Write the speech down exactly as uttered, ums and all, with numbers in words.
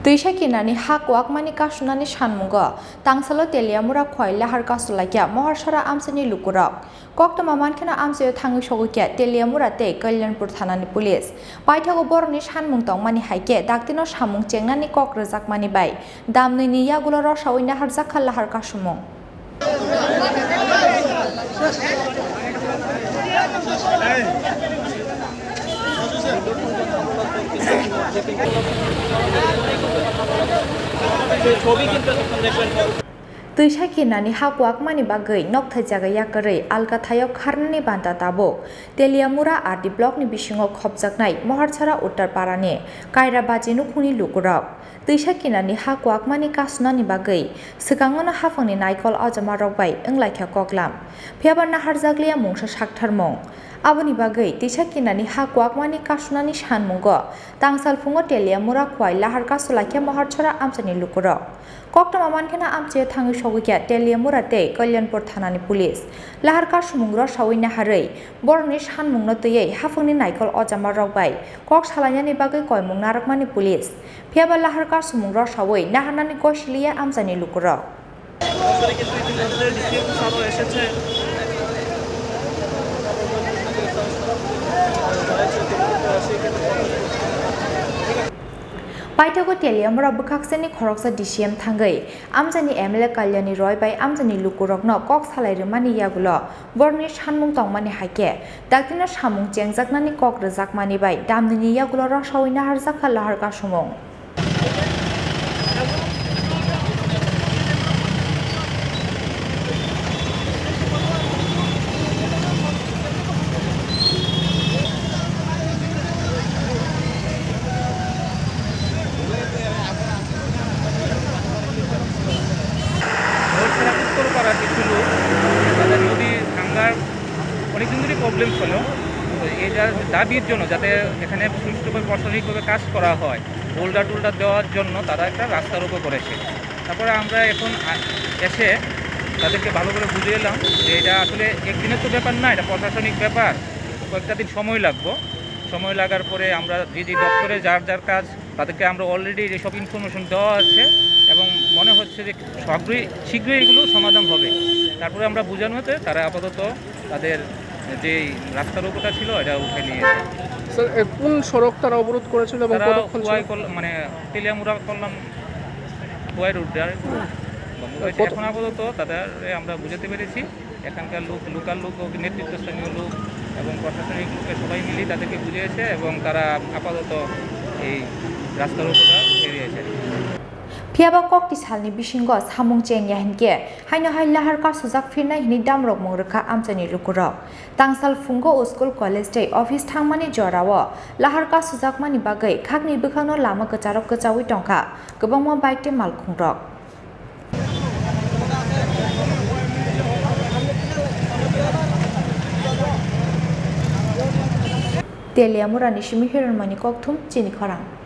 Twisa kinani ha kwakmani kasunani sanmungo tangsalo Teliamura khwai lahar kasulaikha Moharsora amchaini lukurok. Koktwma mankheno amchaio thangwi sogwikha Teliamura tei Kalyanpur thanani police. Paithago borokni sanmung tongmani hai khe daktino samung chengnani kok rwjakmani bai damnwini yagulo rosaui naharjakha lahar kasumung. Twisa kinani ha kwakmani bagwi nokthai jaga yakarwi algathaio kharnani banta tabuk Teliamura R D blockni bisingo khopjaknai Moharchara Uttar Parani Kairabaji nukhungni lukurok. Twisa kinani ha kwakmani kasunani bagwi swkangono haphangni naikol ojamarok bai wnglaikha koklam. Phiyaba naharjakliya mungsa saktharmung. Aboni bagwi twisa kinani ha kwakmani kasunani sanmungo tangsal phungo Teliamura khwai lahar kasulaikha Moharchora amchaini lukurok. Koktwma mankheno amchaio thangwi sogwikha Teliamura tei Kalyanpur thanani police. Lahar kasumung rosaui naharwi borokni sanmungno twiwi haphangni naikol ojamarok bai kok salainani bagwi koimung narwkmani police. Phiyaba lahar kasumung rosaui naharnani gosiliya amchaini lukurok. Paithago Teliamura bwkhaksani khoroksa D C M thangwi amchaini M L A Kalyani Roy bai amchaini lukurokno kok salai rwmani yagulo borokni sanmung tongmani hai khe daktino samung chengjaknani kok rwjakmani bai damnwini yagulo rosaui naharjakha lahar kasumung. Uttarpara কিছু লোক, তাদের যদি থাঙ্গার অনেকদিন ধরেই প্রবলেম ছিল। তো এই যা-, দাবির জন্য, যাতে এখানে সুষ্ঠুভাবে প্রশাসনিকভাবে কাজ করা হয়, বোল্ডার টোল্ডার দেওয়ার জন্য তারা একটা রাস্তা রোকো করেছে। তারপরে আমরা এখন আ-, এসে তাদেরকে ভালো করে বুঝিয়ে এলাম যে এটা আসলে একদিনের তো ব্যাপার না, এটা প্রশাসনিক ব্যাপার, কয়েকটা দিন সময় লাগবো। সময় লাগার পরে আমরা যে যে দপ্তরে যার যার কাজ, তাদেরকে আমরা অলরেডি সব ইনফরমেশন দেওয়া আছে এবং মনে হচ্ছে যে শীঘ্রই, শীঘ্রই এগুলো সমাধান হবে। তারপরে আমরা বোঝানো হচ্ছে, তারা আপাতত তাদের যেই রাস্তা রোকোটা ছিল, এটা উঠে নিয়েছে। স্যার, এ, কোন সড়ক তারা অবরোধ করেছিল এবং তারা কতক্ষণ ছিল? ওয়াই কল-, মানে, তেলিয়ামুড়া করলাম ওয়াই রোড আর কত- এখন আপাতত তাদের আমরা বুঝাতে পেরেছি, এখানকার লোক, লোকাল লোক, নেতৃত্বস্থানীয় লোক এবং প্রশাসনিক লোকে সবাই মিলে তাদেরকে বুঝিয়েছে এবং তারা আপাতত এই রাস্তার উপরটা উঠে দিয়েছে। Phiyaba kokti salni bisingo samung chengya hinkhe haino hai lahar kasujak phirnai hinwi damrokmung rwkha amchaini lukurok. Tangsal phungo school, college tei office thangmani jorao lahar kasujakmani bagwi khakni bwkhakno lama kwcharok kwchaui tongkha kwbangma bike tei malkhungrok. Teliamurani simi Hiranmani Kokthum, Chini Khorang.